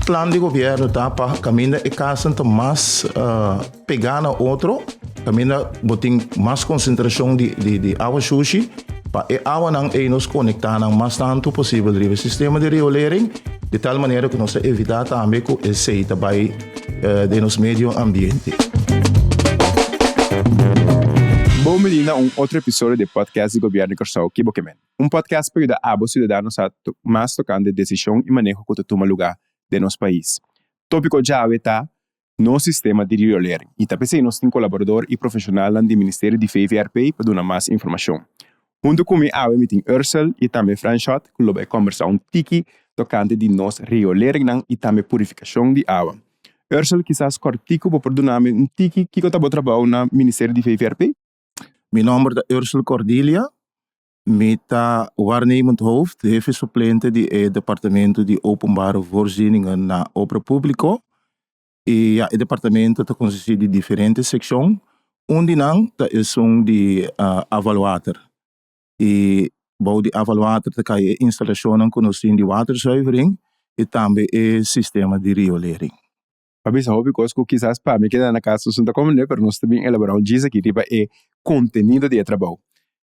Plan di gobièrnu ta pa kaminda e kasnan ta mas pegá na otro, kaminda bo tin mas konsentrashon di di di awa shushi, pa e awanan ei nos konektá nan mas tantu posibel riba e sistema di riolering, di tal manera ku nos ta evitá tambe ku esei ta bai den nos medio ambiente. Bon bini na un otro episodio di e podcast di Gobièrnu di Kòrsou, Ki Bo Ke Men? Un podcast pa yuda abo siudadano sa mas tokante desishon i maneho ku ta tuma lugá den nos pais. Tópiko djawe ta Nos sistema di riolering i ta p'esei nos tin kolaborador i profeshonalnan di Ministerio di VVRP pa duna mas informashon. Huntu ku mi awe mi tin Ursel i tambe Franshot ku lo bai kòmbersá un tiki tokante di nos rioleringnan i tambe purifikashon di awa. Ursel kisas kòrtiku bo por duna mi un tiki kiko ta bo trabou na Ministerio di VVRP? Mi nòmber ta Ursel Cordilia, Mi ta waarnemend hoofd, hefe suplente di e departamento di Openbare Voorzieningen na Obra Públiko. I ya, e departamento ta konsistí di diferente sekshon. Un di nan ta esun di afvalwater. I bou di afvalwater ta kai e instalashonnan ku nos tin di waterzuivering i tambe e sistema di riolering. Pa bisa hopi kos ku kisas pa mi keda na kas nos no ta komprendé, pero nos ta bin elaborá un djis aki riba e kontenido di e trabou.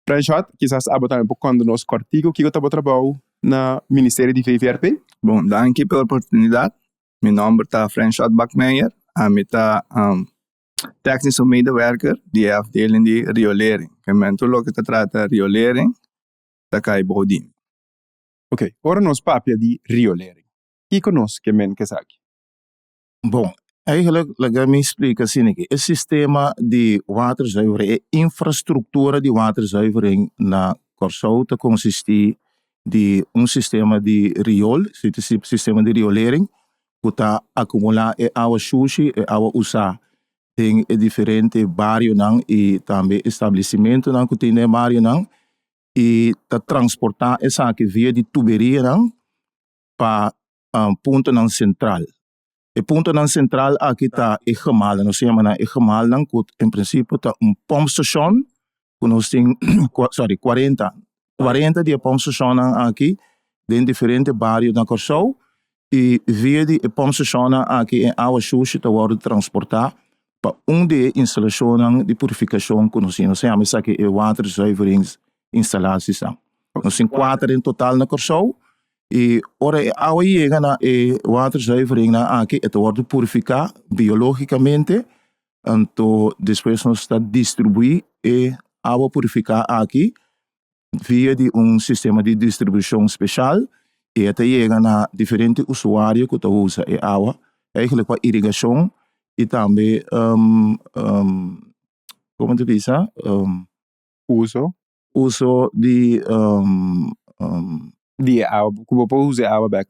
Franshot, kisas abo tambe por konta nos kòrtiku kiko ta bo trabou na Ministerio di VVRP? Bon, danki pa e oportunidat. Mi nòmber ta Franshot Bakmeijer. Ami ta tèknische medewerker di e afdeling di riolering. Kèmen tur loke ta trata riolering ta kai bou di mi. Oké, ora nos papia di riolering, kiko nos ke men ku esaki? Bon, eigenlijk laga mi splika asina aki, e sistema di waterzuivering, e infrastruktura di waterzuivering na Kòrsou ta konsistí di un sistema di riol, sistema di riolering, ku ta akumulá e awa shushi, e awa usá den e diferente barionan i tambe establesimentunan ku tin den e barionan i ta transportá esaki via di tuberianan pa puntonan sentral. E puntonan sentral aki ta e gemalnan, nos ta yama nan e gemalnan ku en prinsipio ta un pompstation ku nos tin sorry kuarenta, kuarenta di e pompstationnan aki den diferente bario na Kòrsou i via di e pompstationnan aki e awa shushi ta wòrdu transportá pa un di e instalashonnan di purifikashon ku nos tin. Nos ta yama esaki e waterzuiveringsinstallatiesnan. Nos tin kuater en total na Kòrsou I ora e awa yega na e waterzuiveringnan aki e ta wòrdu purifiká biológikamente, anto despues nos ta distribuí e awa purifiká aki via di un sistema di distribushon speshal i e ta yega na diferente usuario ku ta usa e awa, eigentlik pa irigashon i tambe komo ta bisa? Uso. Uso di Di e awa, ku bo por usa e awa bek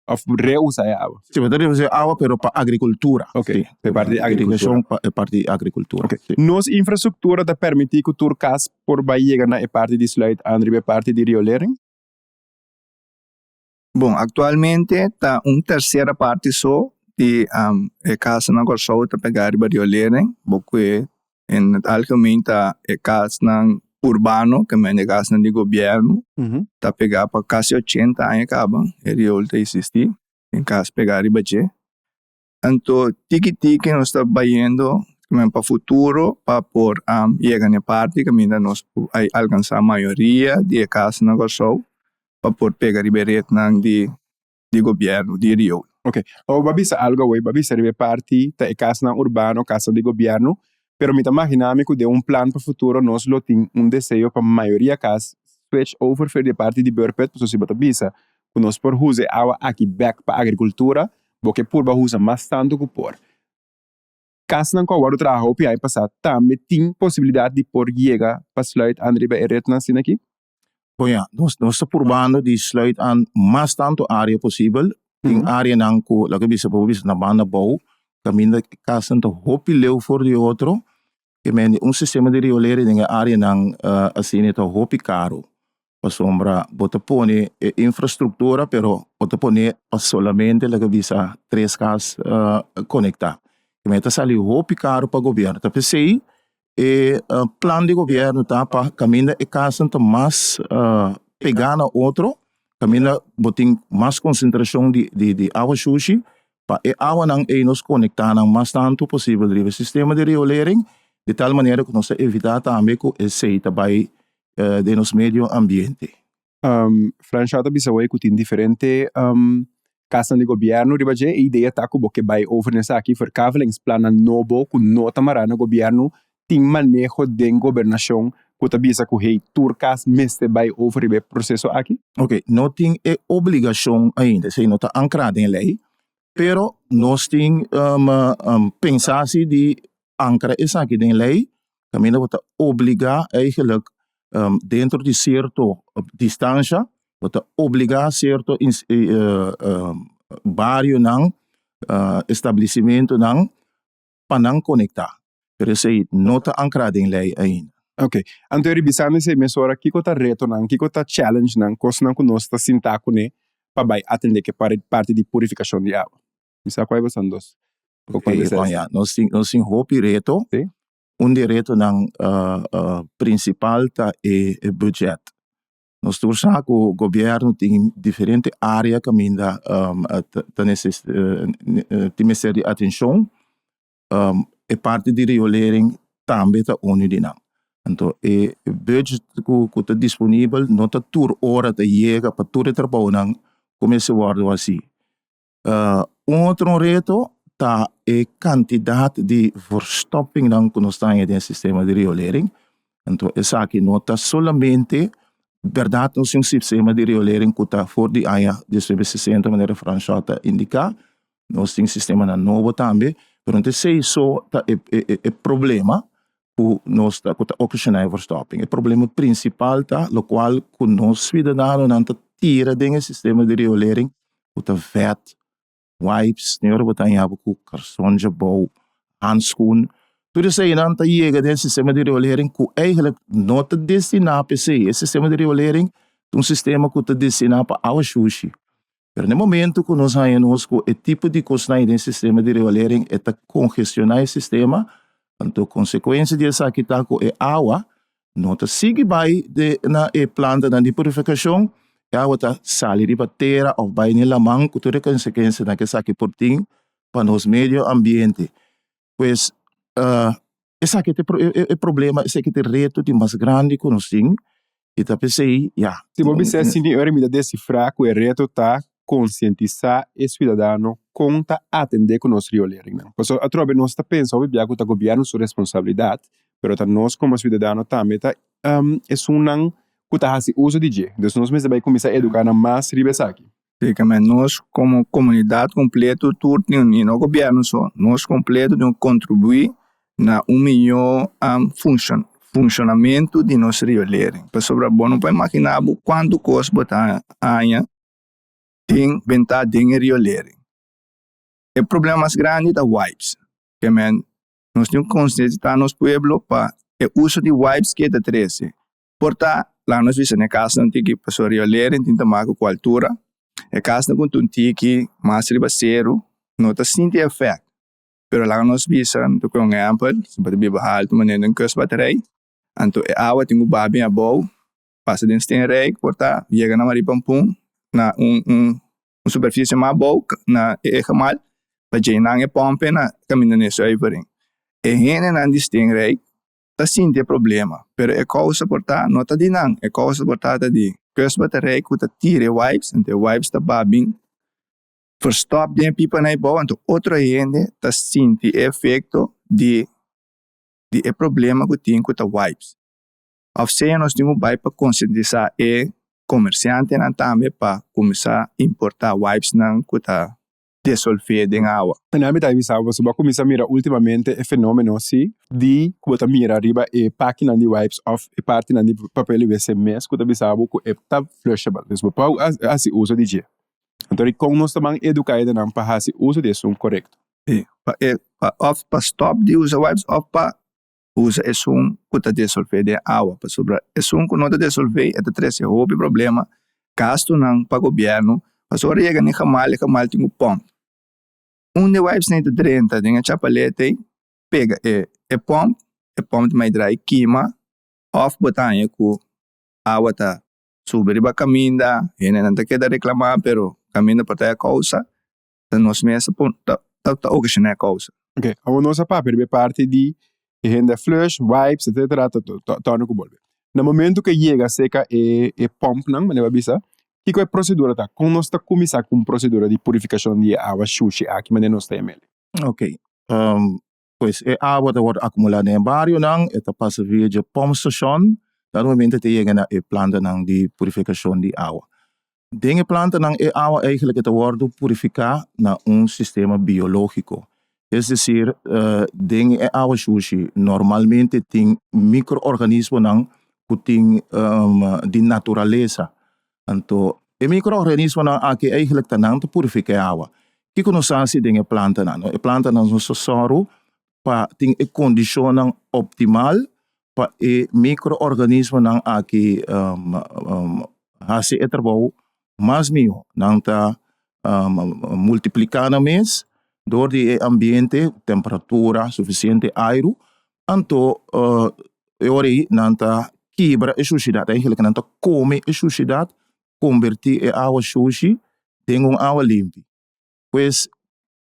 òf reusa e awa. Si, bo ta reusa e awa pero pa agrikultura. Ok, pa e parti di agrikultura. Irigashon pa e parti di agrikultura. Ok, nos infrastruktura ta permití ku tur kas por bai yega na e parti di sluit aan riba e parti di riolering? Bon, aktualmente ta un tersera parti so di e kasnan na Kòrsou ta pegá riba riolering, bo kue en het algemeen ta e kasnan urbano, ke men e kasnan di gobièrnu, ta pegá pa kasi ochenta aña kaba e riol ta eksistí, tin kas pegá riba dje. Anto tiki tiki nos ta bayendo pa futuro pa por yega na e parti kaminda nos por alkansá mayoria di e kasnan na Kòrsou pa por pega riba e retnan di gobièrnu di Rio. Ok, awor bo a bisa algu awor, bo a bisa riba e parti ta e kasnan urbano, kasnan di gobièrnu, pero mi ta magina mi ku den un plan pa futuro nos lo tin un deseo pa mayoria kas switch over for di e parti di beurput, pasobra si bo ta bisa ku nos por usa e awa aki bèk pa agrikultura, Bo ke purba usa mas tantu ku por. Kasnan ku a wòrdu traha hopi aña pasá tambe tin posibilidat di por yega pa sluit an riba e retnan asina aki? Bon ya, nos nos ta purbando di sluit an mas tantu área posibel. Tin áreanan ku loke bisa por bisa na banda bou kaminda kasnan ta hopi leu for di otro. Ke mende un sistema di riolering den e áreanan asina ta hopi karu. Pasobra bo ta pone e infrastruktura pero bo ta pone pa solamente loke bisa tres kas konektá. E ta sali hopi karu pa gobièrnu. Ta p'esei e plan di gobièrnu ta pa kaminda e kasnan ta mas pegá na otro, kaminda bo tin mas konsentrashon di awa shushi. Pa e awanan ei nos konektá nan mas tantu posibel riba e sistema di riolering, di tal manera ku nos ta evitá tambe ku esei ta bai den nos medio ambiente. Franchot ta bisa hoy ku tin diferente kasnan di gobièrnu riba dje. E idea ta ku bo ke bai over na esaki verkavelingsplannan nobo ku no ta mará na gobièrnu tin maneho den gobernashon ku ta bisa ku hey tur kas mester bai over riba e proseso aki? Ok, no tin e obligashon ainda, esei no ta ankrá den lei, pero nos tin pensa si di ankra esaki den lei kaminda bo ta obligá eigenlijk dentro di sierto distansha bo ta obligá sierto barionan, establesimentonan pa nan konektá, pero esei no ta ankrá den lei ainda. Ok. Anto e ribisando esei mesora, kiko ta retonan, kiko ta challengenan, kosnan ku nos ta sintá kuné pa bai atendé ku e parti di purifikashon di awa? Mi sa ku ai boso dos. Ok, bon ya, nos tin nos tin hopi reto. Si. Un di e retonan prinsipal ta e budget. Nos tur sa ku gobièrnu tin diferente área kaminda ta tin mester di atenshon. E parti di riolering tambe ta unu di nan. Anto e budget ku ta disponibel no ta tur ora ta yega pa tur e trabounan ku mester wòrdu hasi. Un otro reto ta e kantidat di verstoppingnan ku nos ta haña den e sistema di riolering. Anto esaki no ta solamente bèrdat nos tin un sistema di riolering ku ta for di aña diesnuebe sesenta manera Franshò ta indiká, nos tin sistemanan nobo tambe, pero no ta esei so ta e problema ku nos ta ku ta okashoná e verstopping. E problema prinsipal ta lokual ku nos siudadanonan ta tira den e sistema di riolering ku ta vèt, wipes, tin ora bo ta haña bo ku karson djabou, handskoen, tur eseinan ta yega den e sistema di riolering ku eigentlik no ta destiná pa esei. E sistema di riolering ta un sistema ku ta destiná pa awa shushi. Pero na e momento ku nos haña nos ku e tipo di kosnan ei den sistema di riolering e ta kongestioná e sistema, anto konsekuensia di esaki ta ku e awa no ta sigui bai de na e plantanan di purifikashon, e awa ta sali riba tera òf bai na e laman ku tur e konsekuensianan ku esaki por tin pa nos medio ambiente. Pues esaki ta e problema, esaki ta e reto di mas grandi ku nos tin i ta p'esei ya. Si bo bisa esei ora mi ta desifrá ku e reto ta konsientisá e siudadano kon ta atendé ku nos rioleringnan. Pasobra atrobe nos ta pensa hopi bia ku ta gobièrnu su responsabilidat, pero ta nos komo siudadano tambe ta esunnan ku ta hasi uso di dje. Dus nos mester bai kuminsá eduká nan mas riba esaki. Básicamente nos como comunidad completo tur tin un, y no gobierno so, nos completo tin contribui na un miyo funcion, funcionamento di nos riolering. Pasobra bo no por imagina bo cuanto cos bo ta haña den benta den e riolering. E problema mas grandi ta wipes. Ke men nos tin concientisa nos pueblo pa e uso di wipes ke ta trece. Por ta, laga nos bisa na e kasnan tiki pasobra riolering tin ta maka ku altura. E kasnan ku ta un tiki mas riba seru no ta sinti e efèkt. Pero laga nos bisa, mi ta kohe un ehèmpel, si bo ta biba haltu manera den kustbaterij, anto e awa tin ku baha bin abou, pasa den Steenrijk, por ta yega na Maripampun na un un un superfisie mas abou na e egemal pa djei nan e pòmpe na kaminda na e zuivering. E hendenan di Steenrijk ta sinti e problema, pero e kousa por ta no ta di nan, e kousa por ta ta di kustbaterij ku ta tira e wipes, anto e wipes ta ba bin verstòp den e pipanan ei bou, anto otro hende ta sinti e efekto di di e problema ku tin ku ta wipes. Òf sea nos tin ku bai pa konsientisá e komersiantenan tambe pa kuminsá importá wipesnan ku ta desolvé den awa. Nan mi ta bisa bo pasobra bo a kuminsá mira últimamente e fenómeno si di ku bo ta mira riba e pakinan di wipes òf e partinan di papel di wc mes ku ta bisa bo ku e ta flushable. Dus bo por hasi uso di dje. Anto dikon nos ta ban eduká edenan pa hasi uso di esun korekto? Sí, pa e pa òf pa stòp di usa wipes òf pa usa esun ku ta desolvé den awa pasobra esun ku no ta desolvé e ta trese hopi problema, gastunan pa gobièrnu pasobra ora yega den hamal e hamal tin ku pòmp. Un di e wipes nei ta drenta den e chapalete ei pega e e pòmp, e pòmp ta mai drai kima òf bo ta haña ku awa ta subi riba kaminda, hendenan ta keda reklamá pero kaminda por ta e kousa. Ta nos mes ta ta ta okashoná e kousa. Ok, awor nos a papia riba e parti di e hende a flush, wipes, etcetera, ta ta torna ku bolbe. Na momento ku e yega serka e e pòmpnan, manera bo a bisa, kiko e prosedura ta? Kon nos ta kuminsá ku un prosedura di purifikashon di e awa shushi aki manera nos ta yam'el? Ok, pues e awa ta wòrdu akumulá den e barionan, e ta pasa via dje pòmpstashon, dado momento e ta yega na e plantanan di purifikashon di awa. Den e plantanan e awa eigenlijk e ta wòrdu purifiká na un sistema biológiko. Es desir, den e awa shushi normalmente tin mikro-organismonan ku tin di naturalesa. Anto e mikro-organismonan aki eigenlijk ta nan ta purifiká e awa. Kiko nos a hasi den e plantanan? E plantanan nos ta sòru pa tin e kondishonnan optimal pa e mikro-organismonan aki hasi e trabou mas mihó. Nan ta multipliká nan mes dor di e ambiente, temperatura, sufisiente airu, anto e ora ei nan ta kibra e shushidat, eigenlijk nan ta kome e shushidat, kombertí e awa shushi den un awa limpi. Pues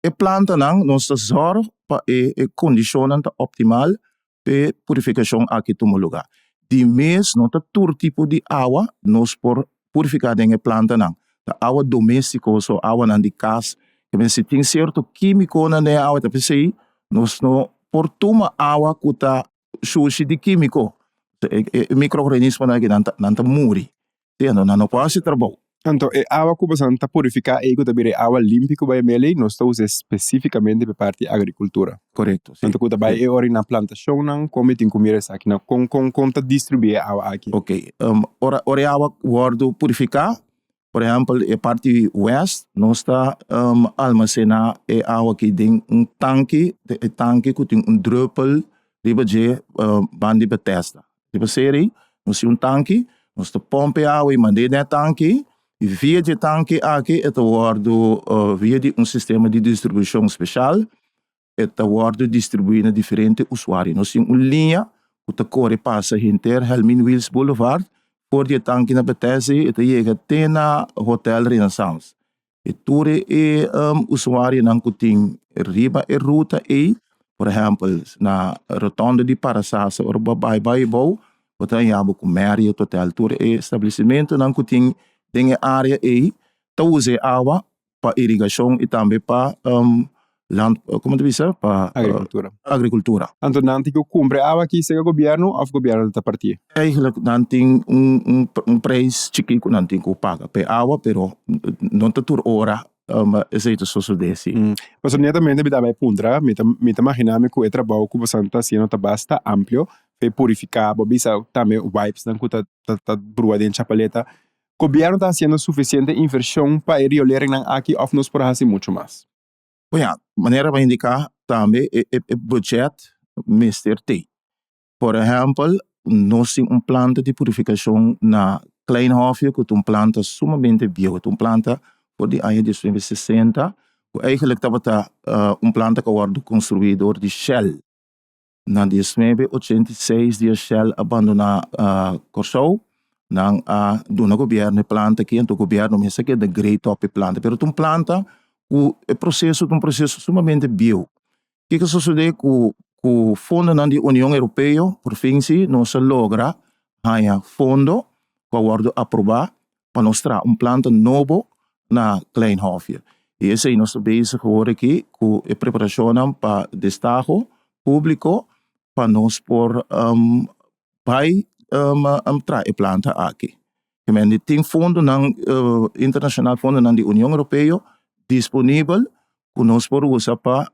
e plantanan nos ta zòrg pa e kondishonnan ta optimal p'e purifikashon aki tuma lugá. Di mes no ta tur tipo di awa nos por purifiká den e plantanan. Ta awa doméstiko so, awanan di kas. Si tin sierto kímikonan den e awa ta p'esei nos no por tuma awa ku ta shushi di kímiko. E mikroorganismonan aki nan ta muri. Sí, anto nan no por hasi trabou. Anto e awa ku boso ta purifiká ei ku ta bira e awa limpi ku bai mel ei, nos ta usa spesífikamente pa e parti agrikultura. Korekto, sí. Anto ku ta bai e ora na plantashonnan, kon mi tin ku mira esakinan? Kon kon kon ta distribuí e awa aki? Ok, ora ora e awa wòrdu purifiká, por ehèmpel e parti wèst, nos ta almasená e awa aki den un tanki, e tanki ku tin un drùpel riba dje banda di Bethesda. Riba seri, nos tin un tanki, nos ta pompa e awa i mand'é den e tanki, i via di e tanki aki e ta wòrdu via di un sistema di distribushon speshal, e ta wòrdu distribuí na diferente usuario. Nos tin un liña ku ta kore pasa henter Helmin Wiels Boulevard, for di e tanki na Bethesda e ta yega te na Hotel Renaissance. E tur e usuarionan ku tin riba e ruta ei, por ehèmpel na rotonde di Parasasa ora bo a bai bai abou, bo ta haña bo ku Marriott Hotel. Tur e establesimentonan ku tin den e área ei ta usa e awa pa irigashon i tambe pa land, komo ta bisa? Pa Agrikultura. agrikultura. Anto nan tin ku kumpra e awa aki serka gobièrnu òf gobièrnu ta partié? Eigenlijk nan tin un un un prijs chikí ku nan tin ku paga pa e awa, pero no ta tur ora esei ta sosodé si. Pasobra netamente mi ta bai puntra, mi ta mi ta maginá mi ku e trabou ku boso ta hasiendo ta basta amplio pa e purifiká, bo bisa tambe wipesnan ku ta ta brua den chapaleta. Gobièrnu ta hasiendo sufisiente invershon pa e rioleringnan aki òf nos por hasi muchu mas? Bon ya, manera bo a indiká tambe e e budget mester tei. Por ehèmpel, nos tin un planta di purifikashon na Klein Hofje ku ta un planta sumamente bieu, ta un planta for di aña diesnuebe sesenta ku eigentlik tabata un planta ku a wòrdu konstruí dor di Shell. Na diesnuebe ochenta i seis dia Shell a bandoná Kòrsou, nan a duna gobièrnu e planta aki, anto gobièrnu mester keda great op e planta, pero ta un planta ku e proseso ta un proseso sumamente bieu. Kiko a sosodé ku ku fondonan di Union Europeo por fin si nos a logra haña fondo ku a wòrdu aprobá pa nos traha un planta nobo na Klein Hofje. I esei nos ta bezig awor aki ku e preparashonnan pa destaho públiko pa nos por bai traha e planta aki. Tin fondonan internashonal, fondonan di Union Europeo disponibel ku nos por usa pa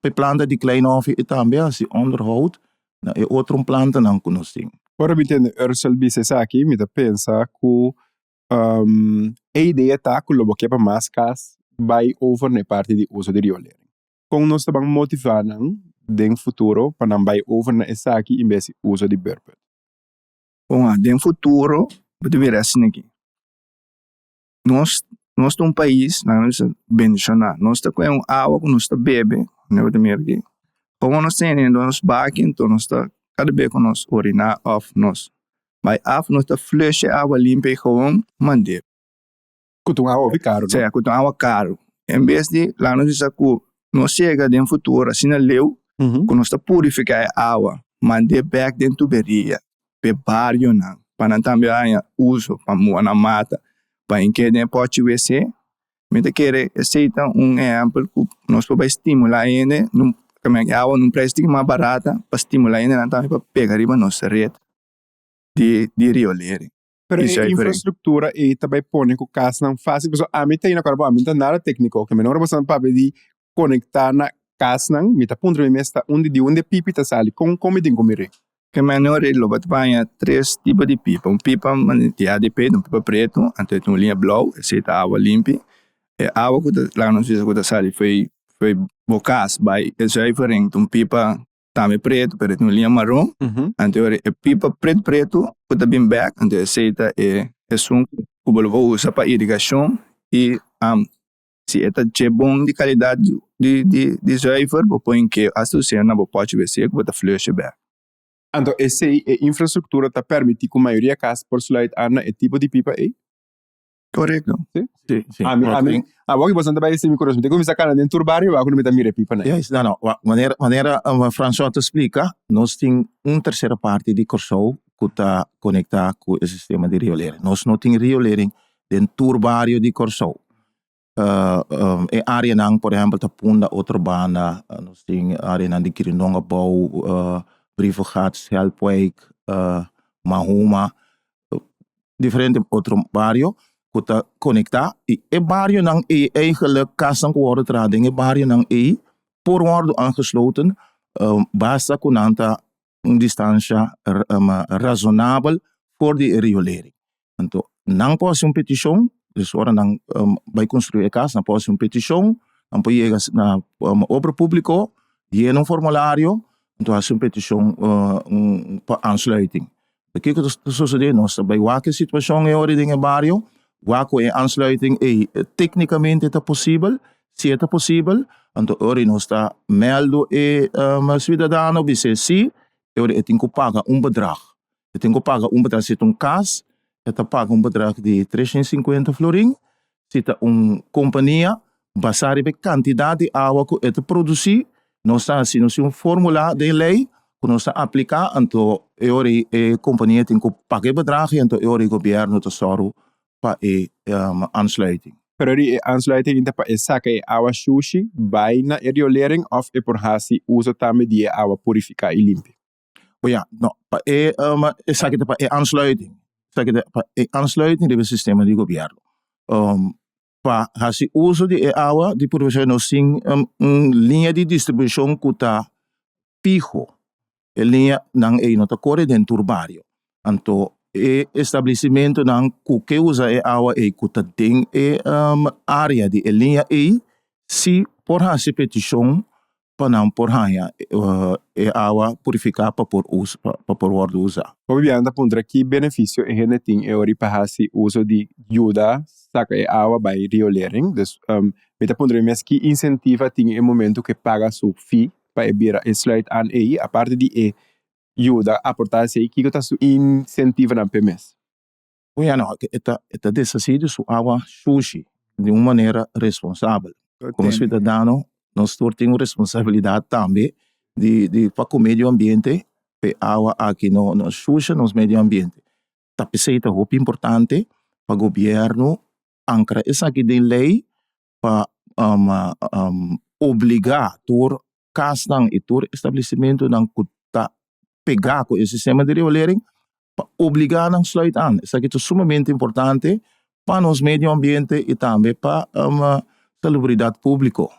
e planta di Klein Hofje i tambe hasi onderhoud na e otro plantanan ku nos tin. Ora mi tende Ursel bisa esaki mi ta pensa ku e idea ta ku lo bo ke pa mas kas bai over na e parti di uso di riolering. Kon nos ta ban motiva nan den futuro pa nan bai over na esaki en bes di uso di beurput? Bon, den futuro bo ta mira asina aki. Nos nos ta un pais, nan a bisa, bendishoná. Nos ta kohe un awa ku nos ta bebe, bo ta mira aki. Komo nos tene nos baki, anto nos ta kada bes ku nos oriná òf nos bai af, nos ta flush e awa limpi ei gewoon mand'é. Ku ta un awa hopi karu, no? Sí, ku ta un awa karu. En bes di laga nos bisa ku nos yega den futuro asina leu ku nos ta purifiká e awa, mand'é bèk den tuberia pa e barionan pa nan tambe haña uso pa muha nan mata pa hink'é den e pòchi wc. Mi ta kere esei ta un ehèmpel ku nos por bai stimulá hende e awa na un preis tiki mas barata pa stimulá hendenan tambe pa pega riba nos ret di riolering. Pero e infrastruktura ei ta bai pone ku kasnan fásil pasobra ami ta yendo kòrda bo ami no ta nada tékniko ke mi ora boso papia di konektá na kasnan mi ta puntra mi mes ta unda di unda e pipi ta sali kon kon mi tin ku mir'é. Ke manera ora lo bo ta baña tres tipo di pipa un pipa di ADP un pipa pretu anto e tin un liña blou esei ta awa limpi e awa ku ta laga nos bisa ku ta sali fo'i fo'i bo kas bai e zuivering ta un pipa tambe pretu pero e tin un liña maron anto ora e pipa pretu pretu ku ta bin bek anto esei ta e esun ku bo lo por usa pa irigashon i si e ta dje bon di kalidat di zuiver bo por hink'é asta us'é na bo pòchi wc ku bo ta flush'é bek. Anto esei e infrastruktura ta permití ku mayoria kas por sluit aan na e tipo di pipa ei? Korekto. Si? Si, si. Ami, ami, awor ki boso ta bai hasi mi kuros, mi ta kuminsá kana den tur bario wak ku mi ta mira e pipanan. Juist, no, no, wak, manera, manera François ta splika, nos tin un tersera parti di Kòrsou ku ta konektá ku e sistema di riolering. Nos no tin riolering den tur bario di Kòrsou. E áreanan, por ehèmpel, ta Punda, Otrobanda, nos tin áreanan di Kirindonga Bou, Brievengat, Schelpwijk, Mahuma, diferente otro bario ku ta konektá i e barionan ei eigenlijk kasnan ku wòrdu traha den e barionan ei por wòrdu aangesloten basta ku nan ta un distansha razonabel for di e riolering. Anto nan por hasi un petishon, dus ora nan bai konstruí e kas nan por hasi un petishon, nan por yega na obra públiko, yena un formulario, anto hasi un petishon pa aansluiting. Kiko ta sosodé? Nos ta bai wak e situashon e ora den e bario, wak ku e aansluiting ei téknikamente ta posibel, si e ta posibel, anto e ora nos ta mèldu e siudadano bis'é si, e ora e tin ku paga un bedrag. E tin ku paga un bedrag, si ta un kas e ta paga un bedrag di 350 florin, si ta un kompania basá riba e kantidat di awa ku e ta produsí, nos ta hasi nos tin un fórmula den lei ku nos ta apliká, anto e ora ei e kompania tin ku paga e bedrag i anto e ora ei gobièrnu ta sòru pa e aansluiting. Pero di e aansluiting ta pa e saka e awa shushi bai na e riolering òf e por hasi uso tambe di e awa purifiká i limpi? Bo ya, no, pa e esaki ta pa e aansluiting, esaki ta pa e aansluiting riba e sistema di gobièrnu. Pa hasi uso di e awa di purifikashon nos tin un liña di distribushon ku ta fiho. E liñanan ei no ta kore den tur bario. Anto e establesimentonan ku ke usa e awa ei ku ta den e área di e liña ei si por hasi petishon pa nan por haña e awa purifiká pa por usa pa por wòrdu usá. Hopi biaha nan ta puntra ki benefisio e hende tin e ora pa hasi uso di yuda saka e awa bai riolering. Dus mi ta puntra mi mes ki insentiva tin e momento ku e paga su fee pa e bira e sluit aan ei aparte di e yuda aportá esei kiko ta su insentivonan p'e mes? Bueno, e ta e ta deshasí di su awa shushi di un manera responsabel. Komo siudadano nos tur tin un responsabilidat tambe di di pa ku medio ambiente pa e awa aki no no shusha nos medio ambiente. Ta p'esei ta hopi importante pa gobièrnu ankra esaki den lei pa obligá tur kasnan i tur establesimentunan ku ta pegá ku e sistema di riolering pa obligá nan sluit aan. Esaki ta sumamente importante pa nos medio ambiente i tambe pa salubridat públiko.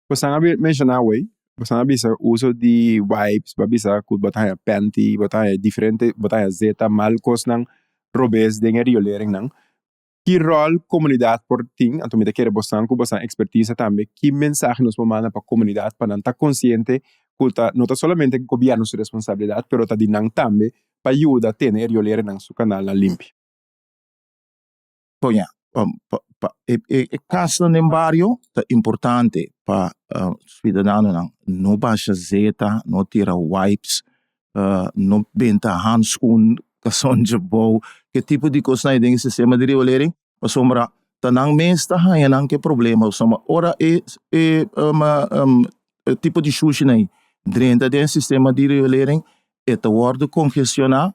Bosan a menshoná awey, bosan a bisa uso di wipes, bo a bisa ku bo ta haña panty, bo ta haña diferente, bo ta haña zeta, mal kosnan robes den e rioleringnan. Ki ròl komunidat por tin? Anto mi ta kere bosan ku bosan ekspertisa tambe, ki mensahe nos por manda pa komunidat pa nan ta konsiente ku ta no ta solamente gobièrnu su responsabilidat pero ta di nan tambe pa yuda tene e riolerenan su kanalnan limpi. Bon ya, pa e kasnan den bario ta importante pa siudadanonan no basha zeta, no tira wipes, no benta hanskun, kasonchi bou, ke tipo di kosnan ei den e sistema di riolering, pasobra. Ta nan mes ta haña nan ku e problema pasobra ora e e tipo di shushinan ei drenta den e sistema di riolering e ta wòrdu kongestioná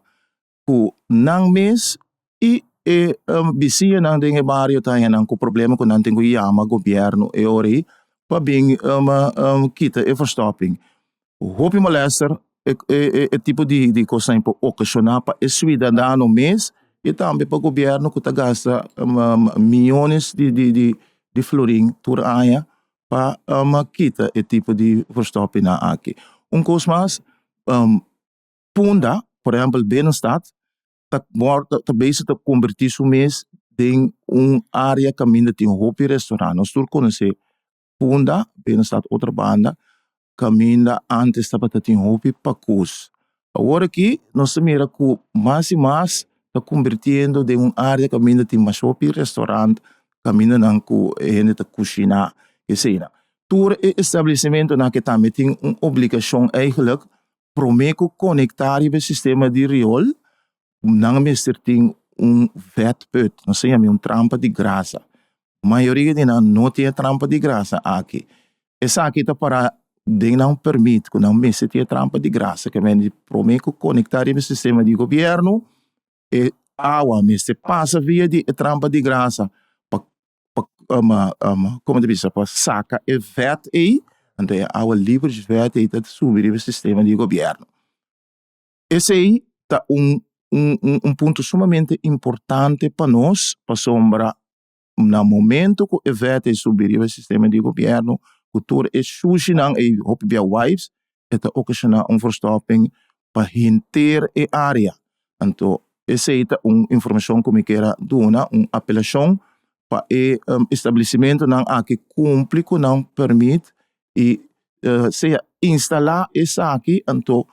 ku nan mes i e bisiñanan den e bario ta haña nan ku problema ku nan tin ku yama gobièrnu e ora ei pa bin kita e verstopping. Hopi molèster e tipo di kosnan por okashoná pa e suidadano mes i tambe pa gobièrnu ku ta gasta miónes di florin tur aña pa kita e tipo di verstòpingnan aki. Un kos mas, Punda, por ehèmpel Binnenstad, ta ta bezig ta kombertí su mes den un área kaminda tin hopi restorant. Nos tur konosé Punda, Binnenstad Otrabanda, kaminda ántes tabata tin hopi pakus. Awor aki nos ta mira ku mas i mas ta kombertiendo den un área kaminda tin mas hopi restorant, kamindanan ku e hende ta kushiná eseinan. Tur e establesimentonan aki tambe tin un obligashon eigentlik promé ku konektá riba e sistema di riol, nan mester tin un vètpùt, nos ta yama un trampa di grasa. Mayoria di nan no tin e trampa di grasa aki. Esaki ta para den nan permit ku nan mester tin e trampa di grasa, ke men di promé ku konektá riba e sistema di gobièrnu, e awa mester pasa via di e trampa di grasa pa pa komo ta bisa pa saka e vèt ei, anto e awa liber di vèt ei ta subi riba e sistema di gobièrnu. Esei ta un un punto sumamente importante pa nos pasobra na momento ku e vèt ei subi riba e sistema di gobièrnu ku tur e shushinan ei hopi bia wipes e ta okashoná un verstòping pa henter e área. Anto esei ta un informashon ku mi kier a duna, un apelashon pa e establesimentonan aki kumpli ku nan pèrmit i sea instalá esaki anto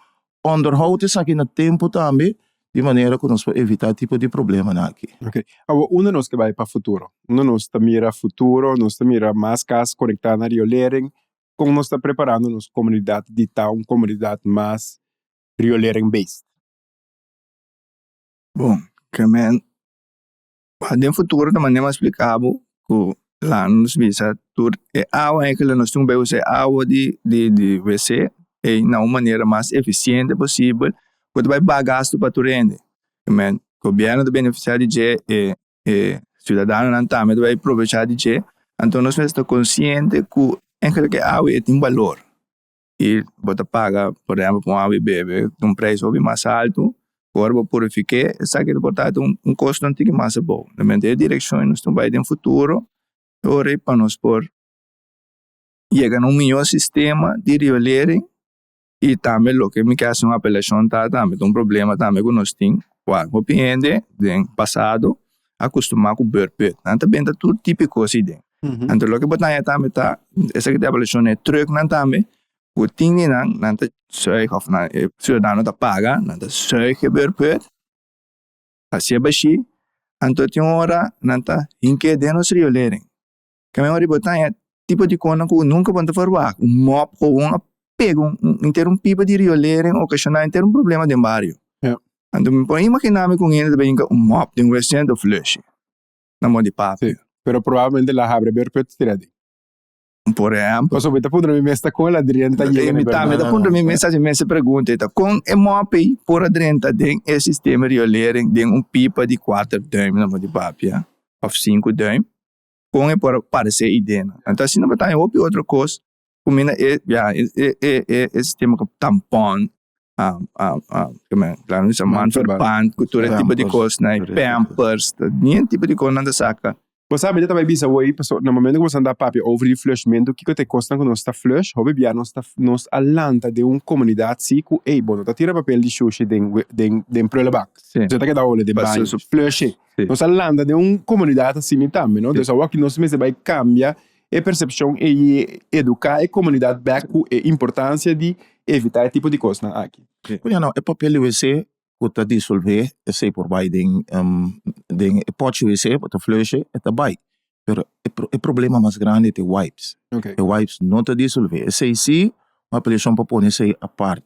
onderhoud esaki na tempu tambe di manera ku nos por evitá tipo di problemanan aki. Ok, awor unda nos ke bai pa futuro? Unda nos ta mira futuro? Nos ta mira mas kas konektá na riolering? Kon nos ta preparando nos komunidat di ta un komunidat mas riolering based? Bon, ke men den futuro ta manera mi a splika bo ku laga nos bisa tur e awa eigenlijk nos tin ku bai usa e awa di di wc ei na un manera mas efisiente posibel ku ta bai baha gastu pa tur hende. Gobièrnu ta benefisiá di dje e e siudadanonan tambe ta bai probechá di dje anto nos mester ta konsiente ku eigenlijk e awa ei tin balor i bo ta paga por ehempel pa un awa di bebe un preis hopi mas altu ora bo purifiké esaki ta por ta un kosto un tiki mas abou. E direkshon nos ta bai den futuro ora pa nos por yega na un mihó sistema di riolering i tambe loke mi ke hasi un apelashon ta tambe ta un problema tambe ku nos tin wak hopi hende den pasado a kustumá ku beurput nan ta benta tur tipo di kos ei den anto loke bo ta haña tambe ta esaki ta apelashon e trùknan tambe ku tin di nan nan ta zuig òf nan e siudadano ta paga nan ta zuig e beurput hasié bashí anto tin ora nan ta hink'é den nos riolering. Keme ora bo ta haña tipo di kosnan ku nunka bo no ta verwagt. Un mòp gewoon a pega un henter un pipa di riolering okashoná henter un problema den bario. Anto mi por imaginá mi ku un hende ta bin hinka un mòp den wc anto flush na mon di papia. Pero probablemente el a habri beurput tira den. Por ehèmpel. Pasobra mi ta puntra mi mes ta kon el a drenta yega na beurput. Mi ta puntra mi mes hasi mes e pregunta ei ta kon e mòp ei por a drenta den e sistema riolering den un pipa di kuater duim na mon di papia òf sinku duim. Kon e por aparesé idea. Anto asina bo ta haña hopi otro kos ku mi na e ya e e e e sistema ku tampon klaro mi sa maandverband ku tur e tipo di kosnan pampers nien tipo di kos nan ta saka. Bo sa mi ta tabata bisa awor pasobra na momento ku bo sta papia over di flushmentu kiko ta e kosnan ku nos ta flush hopi bia nos ta nos a lanta den un komunidat si ku ey bo no ta tira papel di shushi den den den prullenbak bo ta keda hole den baño flush e. Nos a lanta den un komunidat asina tambe, no? Dus awor ki nos mester bai kambia e persepshon ei i eduká e komunidat bèk ku e importansia di evitá e tipo di kosnan aki. Koña no, e papel di wc ku ta disolvé esei por bai den den e pòchi wc, bo ta flush e ta bai. Pero e problema mas grandi ta e wipes. E wipes no ta disolvé. Esei sí, un apelashon pa pone esei apart.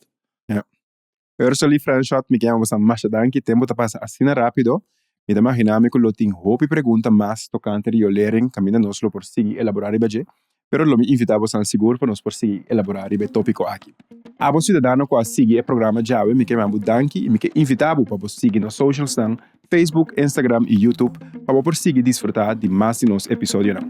Ursula i Franshot, mi ke yama boso masha danki. Tempu ta pasa asina rapido. Mi ta imaginá mi ku lo tin hopi pregunta mas tokante riolering kaminda nos lo por sigui elaborá riba dje, pero lo mi invitá bosan sigur pa nos por sigui elaborá riba e tópiko aki. Abo siudadano ku a sigui e programa djawe mi ke manda bo danki i mi ke invitá bo pa bo sigui nos socialsnan, Facebook, Instagram i YouTube pa bo por sigui disfrutá di mas di nos episodionan.